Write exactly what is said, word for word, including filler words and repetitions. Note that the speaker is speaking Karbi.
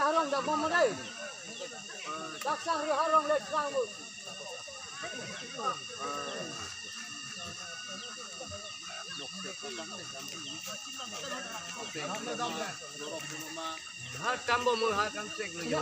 Harong dak bom dai. Dak sang ri harong le sang bu. Har kam bom, har kam sek lo yo.